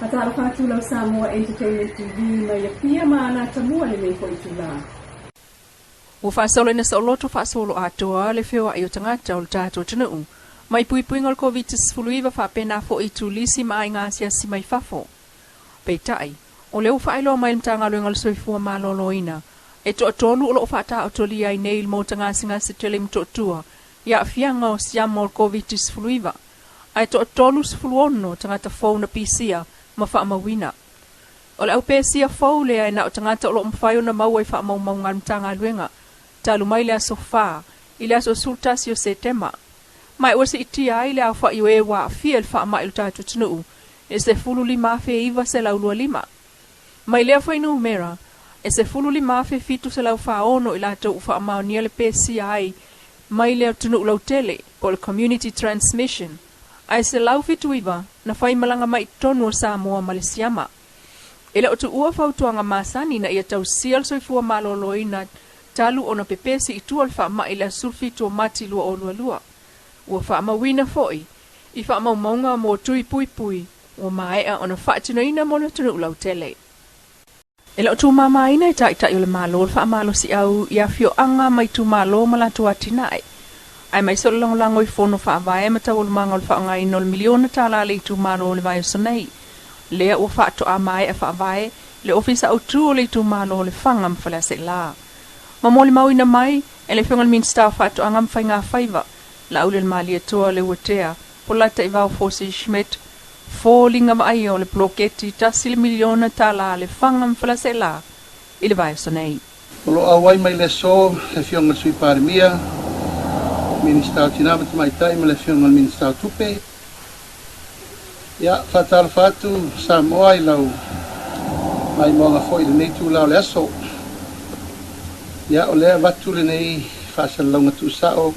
Faatalofa atu lau Samoa Entertainment TV mai Apia ma Alaatamua lenei foi itula. Ua faasolo ina saoloto faasoloatoa le feoai o tagata o le tatou atunuu mai puipuiga o le Koviti-19 faapena foi i turisi ma aiga asiasi mai fafo. Peitai, o lea ua faailoa mai e le Matagaluega o le Soifua Maloloina, e toatolu o lo o faataotolia ai nei i le Maota Gasegase tele i Motootua i aafiaga o siama o le Koviti-19, ae toa-36 tagata fou na pisia ma faamauina. O le au pesia fou lea e na o tagata o lo o mafai ona maua i faamaumauga a le Matagaluega talu mai le aso 4 i le aso 11 o Setema. Ma ua siitia ai le aofai o e ua aafia i le faamai o le tatou atunuu i le 15,925. Mai lea fuainumera, e 15,746 i latou ua faamaonia le pesia ai mai le atunuu lautele, po o le community transmission, ae 179 na faimalaga mai i totonu o Samoa ma le siama. E le o tuua fautuaga masani ina ia tausia le soifua maloloina talu ona pepesi i tua le faamai i le aso 17 o Mati 2022. Ua faamauina foi i faamaumauga mo tui puipui ua maea ona faatinoina mo le atunuu lautele. E le o tumamaina e Taitai o le Malo le faamalosiau i afioaga ma itumalo ma latou atinae, aemaise o le lagolago i fono faavae ma taualumaga o le faaaogaina o le miliona tala a le itumalo o le vaiaso nei. Lea ua faatoa maea faavae le Ofisa Autu o le Itumalo o Lefaga ma Faleaseela. Ma molimauina mai e le Afioga i le Minisita o Faatoaga ma Faiga Faiva, Laaulialemalietoa Leuatea Polataivao Fosi Schmidt, foliga vaaia o le poloketi tasi le miliona tala a Lefaga ma Faleaseela i le vaiaso nei. O lo o auai mai le aso le Afioga i le Sui Palemia, Minisita o Tina ma Tamaitai ma le Afioga i le Minisita o Tupe. Ia, faatalofa atu Samoa i lau maimoaga foi i lenei itula o le aso. Ia, o lea e avatu lenei faasalalauga tuusao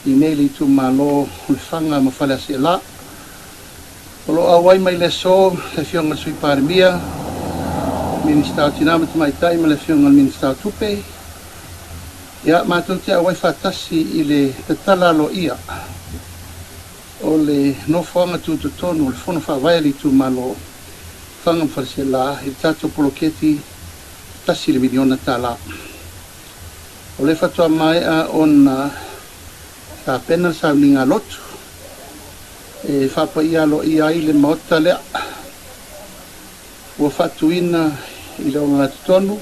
i nei le itumalo o Lefaga ma Faleaseela. O lo o auai mai le aso le Afioga i le Sui Palemia, Minisita o Tina ma Tamaitai ma le Afioga i le Minisita o Tupe. Ia, matou te auai faatasi i le tatala aloaia o le nofoaga tutotonu o le Fono Faavae a le itumalo Lefaga ma Faleaseela i le tatou poloketi tasi le miliona tala. O lea faatoa maea ona tapena le sauniga a lotu e faapaia aloaia ai le Maota lea ua faatuina i le ogatotonu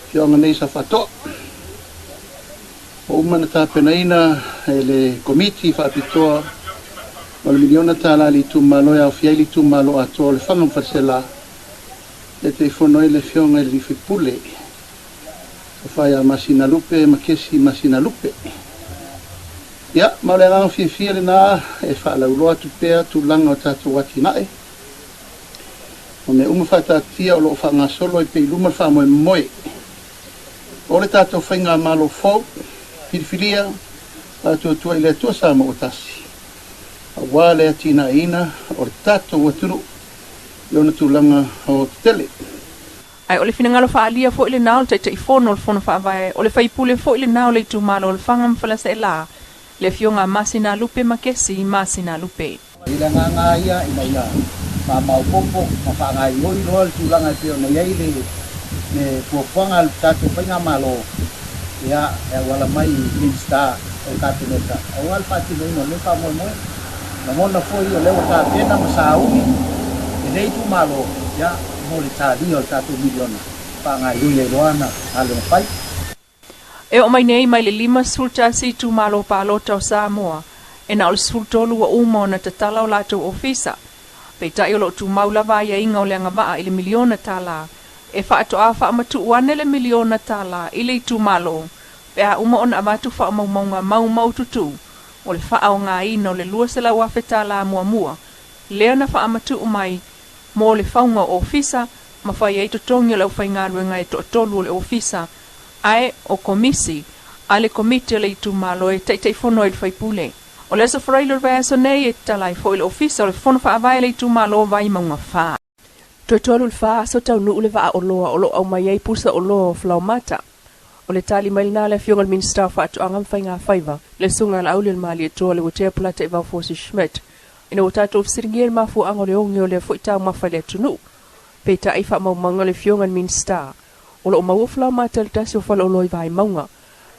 afioaga nei sa faatoa. Ua uma ona tapenaina e le Komiti Faapitoa o le miliona tala a le itumalo e aofia ai le itumalo atoa o Lefaga ma Faleaseela, e Taitaifono ai le Afioga i le sui usufono Sofaia Masinalupe Makesi Masinalupe. Ia, ma o le agaga fiafia lena e faalauiloa atu pea tulaga o tatou atinae ma mea uma faataatia o lo o faagasolo ai pea i luma le faamoemoe o le tatou faigamalo fou filifilia faatuatua i le Atua Samoa ua tasi, aua le atinaeina o le tatou atunuu i ona tulaga aoaotetele. Ae o le finagalo faaalia foi lena o le Taitaifono o le Fono Faavae, o le faipule foi lena o le itumalo o Lefaga ma Faleaseela, le Afioga a Masinalupe Makesi Masinalupe. I le agaga lava ia ina ia faamaopoopo ma faagaoioi loa le tulaga e pei ona i ai le le fuafuaga a le tatou faigamalo, ia, e auala mai i Minisita o le Kapeneta aua le faatinoina o lenei faamoemoe. Lagona foi o lea ua tapena ma sauni lenei itumalo, ia, mo le talia o le tatou miliona e faagaoioi ai loa ana galuega fai. E oo mai nei mai le 51 itumalo palota o Samoa, e na o le 13 ua uma ona tatala o latou ofisa. Peitai o lo o tumau lava aiaiga o le agavaa i le miliona tala e faatoa faamatuu ane le miliona tala i le itumalo pe a uma ona avatu faamaumauga maumaututu o le faaaogaina o le 200,000 tala muamua lea na faamatuu mai mo le fauga o ofisa ma fai ai totogi o le aufaigaluega e toatolu o le ofisa ae o komisi a le Komiti o le Itumalo e Taitaifono ai le faipule. O le aso Faraile o le vaiaso nei e tatala ai foi le ofisa o le Fono Faavae a le Itumalo o Vaimauga 4. Toe tolu i le fa aso taunuu le vaa oloa o lo o aumai ai pusa oloa o falaoamata. O le tali mai lena a le Afioga i le Minisita o Faatoaga ma Faiga Faiva, le Susuga ia Laauli o le Malietoa Leuatea Polataivao Fosi Schmidt. Ina ua tatou fesiligia i le mafuaaga o le oge o lea foi taumafa i le atunuu, peitai faamaumauga le Afioga i le Minisita, o lo o maua falaoamata i le tasi o faleoloa i Vaimauga.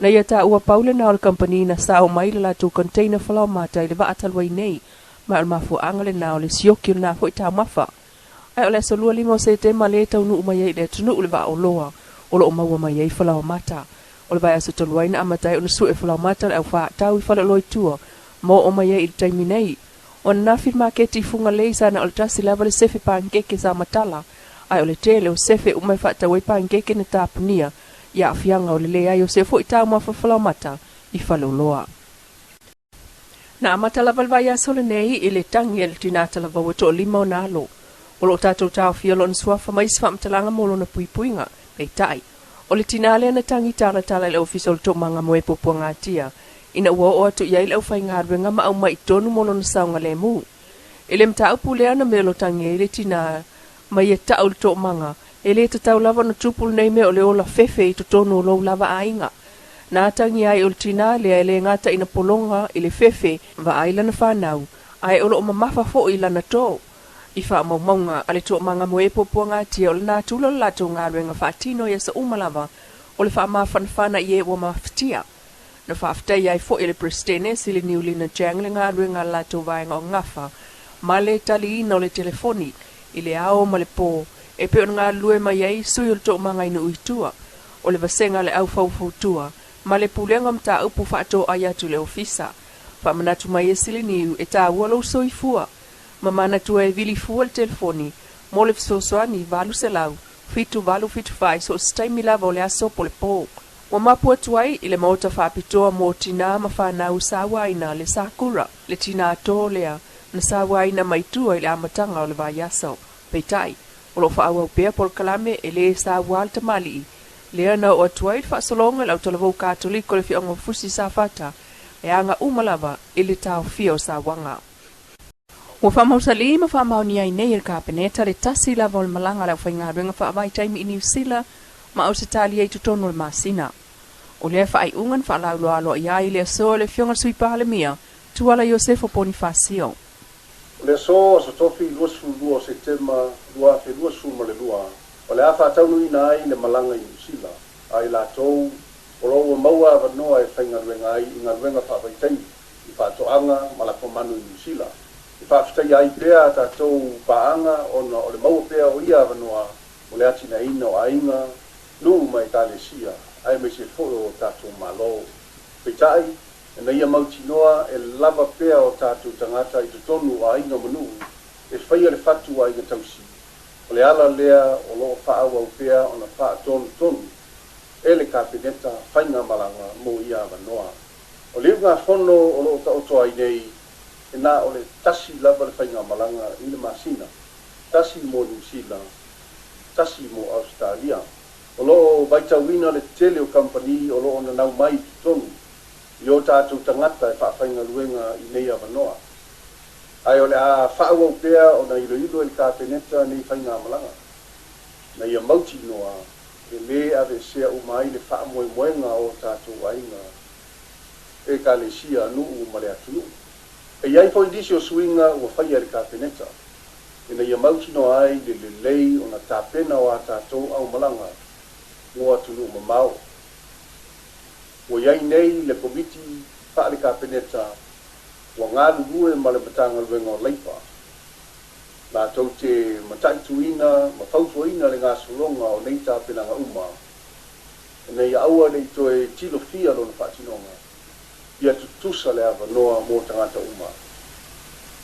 Na ia taua pau lena o le kamupani na sao mai le latou container falaoamata i le vaa talu ai nei, ma o le mafuaaga lena o le sioki o lena foi taumafa. Ae o le aso 25 o Setema lea e taunuu mai ai i le atunuu le vaa oloa o lo o maua mai ai falaoamata. O le vaiaso talu ai na amata ai ona sue falaoamata le au faatau i faleoloa i tua ma oo mai ai i le taimi nei. O ananafi le maketi i Fugalei sa na o le tasi lava le sefe panikeke sa matala, ae o le tele o sefe uma e faatau ai panikeke na tapunia i aafiaga o le leai o se foi taumafa falaoamata i faleoloa. Na amata lava le vaiaso lenei i le tagi a le tinā talavou e toalima ona alo. O lo o tatou taofia lona suafa ma isi faamatalaga mo lona puipuiga. Peitai, o le tinā lea na tagi talatala i le Ofisa o le Toomaga mo e Puapuagatia ina ua oo atu i ai le aufaigaluega ma aumai i totonu mo lona saogalemu. I le mataupu lea na meolotagia ai le tinā ma ia tau i le toomaga, e le tatau lava ona tupu lenei mea o le ola fefe i totonu o lou lava aiga. Na atagia ai o le tinā lea e le gata ina pologa i le fefe vaai lana fanau, ae o lo o mamafa foi lana tō. I faamaumauga a le toomaga mo e puapuagatia o le natura o le latou galuega faatino i aso uma lava o le faamafanafana i e ua mafatia. Na faafetaia ai foi e le Peresetene Sili Niulina Chang le galuega a le latou vaega o Gafa ma le taliina o le telefoni i le ao ma le pō e pei ona galulue mai ai sui o le toomaga i nuu i tua o le vasega a le au faufautua ma le pulega o mataupu faatoai atu i le ofisa. Faamanatu mai e Siliniu e taua lou soifua ma manatua e vili fua le telefoni mo le fesoasoani 800 7874 i so o se taimi lava o le aso po o le pō. Ua mapu atu ai i le maota faapitoa mo tinā ma fanau sauaina le Sakura, le tinā tō lea na sauaina mai tua i le amataga o le vaiaso. Peitai, o lo o faaauau pea polokalame e lē sauā le tamalii lea na oo atu ai le faasologa i le autalavou Katoliko le Afioaga o Fusi Safata e aga uma lava i le taofia o sauaga. Ua faamausalī ma faamaonia ai nei e le Kapeneta le tasi lava o le malaga a le aufaigaluega faavaitaimi i Niu Sila ma Ausetalia i totonu o le masina. O lea faaiuga na faalauloa aloaia ai i le aso e le Afioga i le Sui Palemia, Tuala Iosefo Ponifasio. O le aso, Aso Tofi 22 o Setema 2022, o le a faataunuuina ai le malaga i Niu Sila a i latou o lo o ua maua avanoa e faigaluega ai i galuega faavaitaimi i faatoaga ma lafomanu i Niu Sila. E faafetaia ai pea a tatou paaga ona o le maua pea o ia avanoa mo le atinaeina o aiga, nuu ma ekalesia, aemaise foi o tatou Malo. Peitai, ina ia mautinoa e lava pea o tatou tagata i totonu o aiga ma nuu e faia le fatu o aiga tausi, o le ala lea o lo o faaauau pea ona faatonutonu e le Kapeneta faigamalaga mo ia avanoa. O le iugafono o lo o taoto ai nei, e na o le tasi lava le faigamalaga i le masina, tasi mo Niu Sila, tasi mo Ausetalia. O lo o vaitauina le tele o kamupani o lo o nanau mai i totonu i o tatou tagata e faafaigaluega i nei avanoa. Ae o le a faaauau pea ona iloilo e le Kapeneta nei faigamalaga, ina ia mautinoa e lē aveesea uma ai le faamoemoega o o tatou aiga, ekalesia, nuu ma le atunuu. E i ai foi nisi o suiga ua faia e le Kapeneta ina ia mautinoa ai le lelei ona tapena o a tatou aumalaga mo atunuu mamao. Ua i ai nei le Komiti faale-Kapeneta ua galulue ma le Matagaluega o Leipa latou te mataituina ma fautuaina le gasologa o nei tapenaga uma ina ia aua ne i toe tilofia lona faatinoga, ia tutusa le avanoa mo tagata uma,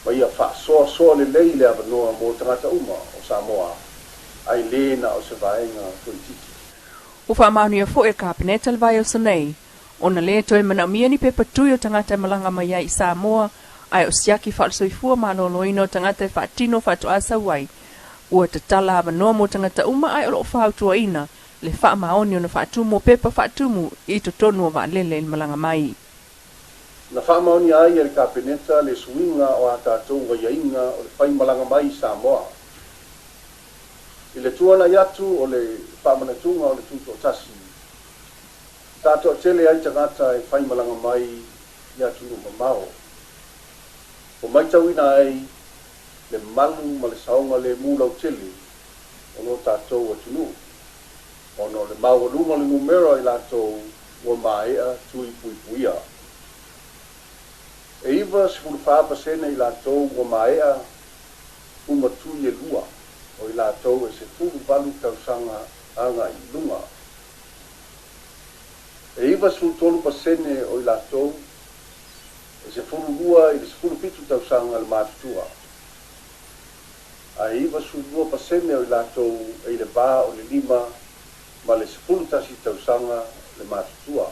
ma ia faasoasoa lelei le avanoa mo tagata uma o Samoa, ae lē na o se vaega toaitiiti. Ua faamaonia foi e le Kapeneta le vaiaso nei ona lē toe manaomia ni pepa tui o tagata e malaga mai ai i Samoa, ae o siaki faale-soifua maloloina o tagata e faatino faatoa sau ai. Ua tatala avanoa mo tagata uma ae o lo o fautuaina le faamaoni ona faatumu o pepa faatumu i totonu o vaalele i le malaga mai. Na faamaonia ai e le Kapeneta le suiga o a tatou aiaiga o le faimalaga mai i Samoa. I le tuanai atu o le faamanatuga o le Tutoatasi, sa toatele ai tagata e faimalaga mai i atunuu mamao. Ua matauina ai le malu ma le saogalēmū lautele o lo tatou atunuu, ona o le maualuga o le numera o i latou ua maea tui puipuia. E 94% i latou ua maea uma tui e lua, o i latou e 18 tausaga agai i luga. E 93% o i latou e 12 i le 17 tausaga le matutua, ae 92% o i latou e i le va o le 5 ma le 11 tausaga le matutua.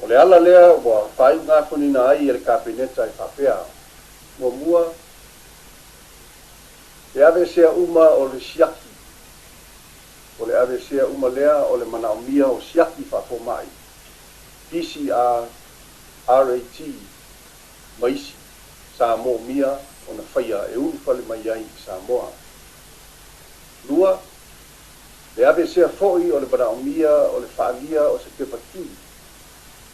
O le ala lea ua faaiugafonoina ai e le Kapeneta e faapea, Muamua, le aveesea uma o le siaki, o le aveesea uma lea o le manaomia o siaki faafomai, PCR, RAT ma isi, sa moomia ona faia e ulufale mai ai i Samoa. Lua, le aveesea foi o le manaomia o le faaalia o se pepa tui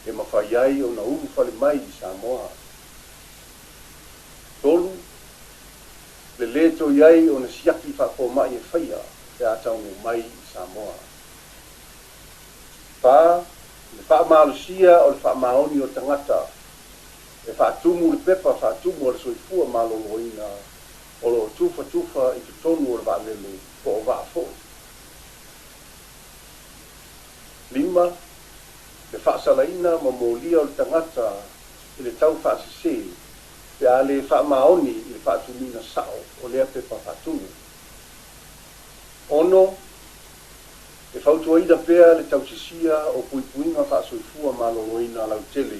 e mafai ai ona ulufale mai i Samoa. Tolu, le lē toe i ai o ni siaki faafomai e faia pe a taunuu mai i Samoa. Fa, le faamalosia o le faamaoni o tagata e faatumu le pepa faatumu a le Soifua Maloloina o lo o tufatufa i totonu o le vaalele po o vaa foi. Lima, le faasalaina ma molia o le tagata i le tau faasese pe a le faamaoni i le faatumuina sao o lea pepa faatumu. 6, E fautuaina pea le tausisia o puipuiga faasoifua maloloina lautele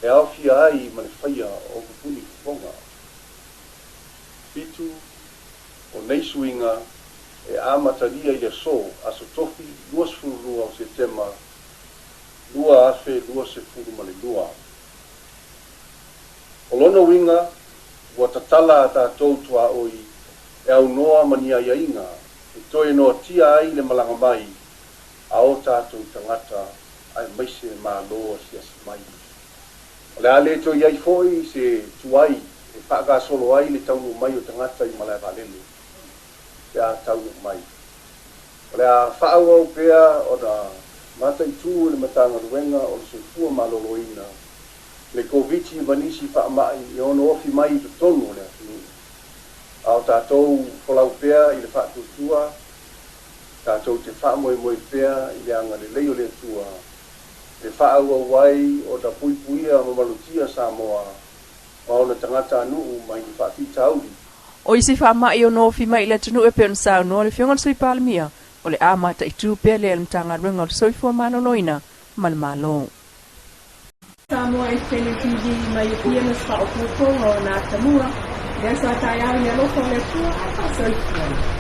e aofia ai ma le faia o pupuni fofoga. 7, O nei suiga e amatalia i le aso, Aso Tofi 22 o Setema 2022. O lona uiga, ua tatala a tatou tuaoi e aunoa ma ni aiaiga e toe noatia ai le malaga mai a o tatou tagata aemaise Malo asiasi mai. O le a le toe i ai foi se tuai e faagasolo ai le taunuu mai o tagata i malae vaalele pe a taunuu mai. O le a faaauau pea ona mataitu e le Matagaluega o le Soifua Maloloina le Koviti ma nisi faamai e ono ofi mai i totonu o le atunuu. A o tatou folau pea i le faatuatua, tatou te faamoemoe pea i le agalelei o le Atua e faaauau ai ona puipuia ma malutia Samoa ma ona tagatanuu mai ni faafitauli. O isi faamai e ono ofi mai i le atunuu e pei ona saunoa le Afioga i le Sui Palemia, o le a mataitu pea lea e le Matagaluega o le Soifua Maloloina ma le Malo. Samoa Entertainment TV mai Apia ma se faaopoopoga o na Atamua, lea sa taeao i le alofa o le Atua ae faasoifua.